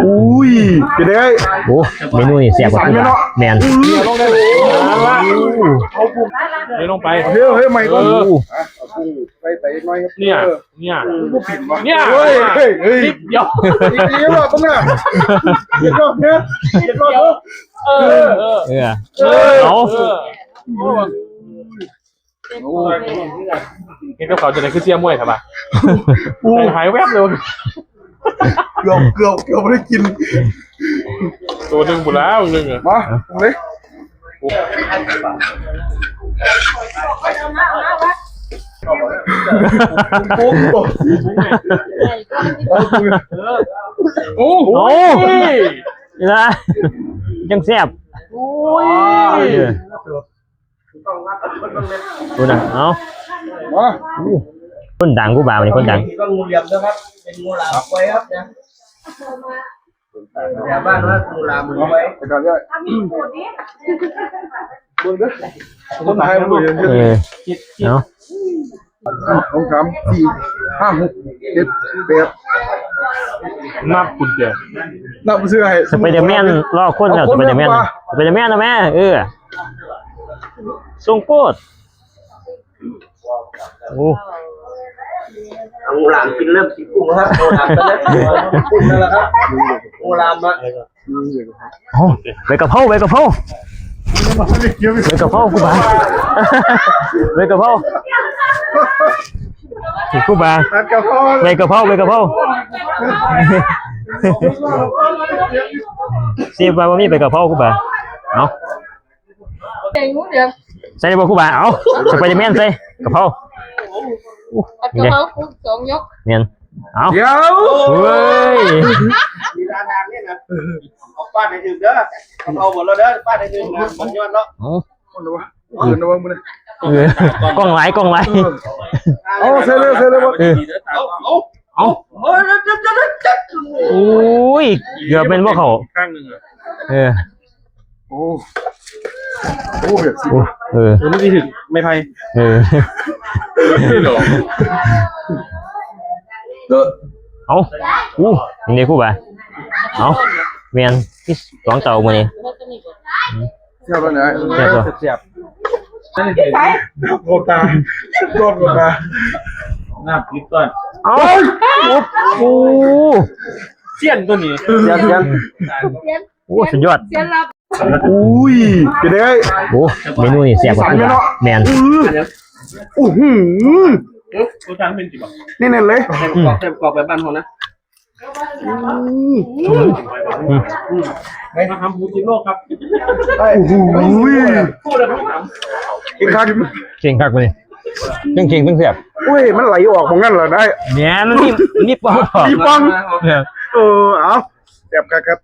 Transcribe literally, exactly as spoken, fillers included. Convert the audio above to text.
อุ้ย เป็นไง โอ้ เมนูนี่แซ่บกว่า อีสานแม่นเนาะ แม่น เดี๋ยวลงไป เฮ้ย เฮ้ย ใหม่ก่อน เออ โอ้ ไปไปน้อยครับ เนี่ย เออ เนี่ย มันบ่ปิ่นวะ เนี่ย เฮ้ย เฮ้ย เฮ้ย นิดเดียว อีกทีละรอบนึงอะ อีกรอบเนี้ย อีกรอบนึง เออ เออ เออ เออ เอา เออ โอ้ เห็นกับเขาจะได้คือเสียมวยครับอ่ะ โอ้ ใจหายแวบเลย เกือบ เกือบ เกือบไม่ได้กิน ตัวหนึ่งบุญแล้วหนึ่งอ่ะ มา เลย โอ้โห โอ้ย นี่นะ ยังแซ่บ โอ้ย เออ ดูนะ เอา มา อู้ คนดัง ครูบา วันนี้คนดัง ก็งูเหลือมนะครับ เป็นงูหลามไว้ครับเนี่ย แถวบ้านว่างูหลามไว้ ไปก่อนเลย เบิ่งเด้อ คนไทยมันบ่เห็น เออ เอา สอง สาม สี่ ห้า หก เจ็ด แปด นับกุญแจ นับซื้อให้ สไปเดอร์แมน รอคนแล้ว เอาคน สไปเดอร์แมน เริ่มกว่า สไปเดอร์แมนเอาแม่ เออ ทรงโปรด โอ้ เอางูหลามกินเริ่มกินกุ้งแล้วครับ งูหลามไปแล้ว กินกุ้งแล้วครับ งูหลามอะ โอ้ ใบกะเพรา ใบกะเพรา ใบกะเพรา ครูบา ใบกะเพรา ครูบา ผัดกะเพรา ใบกะเพรา ใบกะเพรา เสียบว่าบ่มีใบกะเพรา ครูบา เอา ใส่ได้บ่ ครูบา เอา สไปเดอร์แมนใส่กะเพรา ผัดกะเพรา สองยก แม่น เอา เดี๋ยว เฮ้ย มีร้านดังเนี่ยนะ เอาป้าในถึงเด้อ เอาหมดแล้วเด้อ ป้าในถึงนะ มันยอดเนาะ เอา คนละวะ เออ คนละวะมึงเนี่ย เออ กล้องหลาย กล้องหลาย เออ เอา ใส่เลย ใส่เลย เออ เอา เอา เอา โอ้ย เกือบเป็นพวกเขา ข้างหนึ่งอะ เออ โอ้ โอ้ แบบสิ โอ้ เออ เออ ไม่ได้ถึง ไม่ไพ่ เออ นี่เหรอ เอา อู้ นี่ครูบา เอา แม่น มีสองเต่ามื้อนี้ เสียบแล้วนะ เสียบแล้ว เสียบ โกตา โกตา น้ำพริกก่อน เอา โอ้ เสี้ยนตัวนี้ เสียบ เสียบ โอ้ สุดยอด เสียนรับ อุ้ย เป็นไง โอ้ เมนูนี่แซ่บกว่า อีสานแม่นเนาะ แม่น อื้อหือ ตัวจานเป็นกี่บาท นี่เน้นเลย เต็มกรอบ เต็มกรอบไปบ้านเขานะ อืม อืม มาทำบูจิโน่ครับ โอ้โห พูดแล้วครับ เก่งคัก เก่งคักเลย เก่งเก่งเพิ่งเสียบ อุ้ย มันไหลออกของงั้นเหรอ ได้ เนี่ย มันนี่ นี่ปอง นี่ปอง เนี่ย เออ เอา แซ่บคักครับ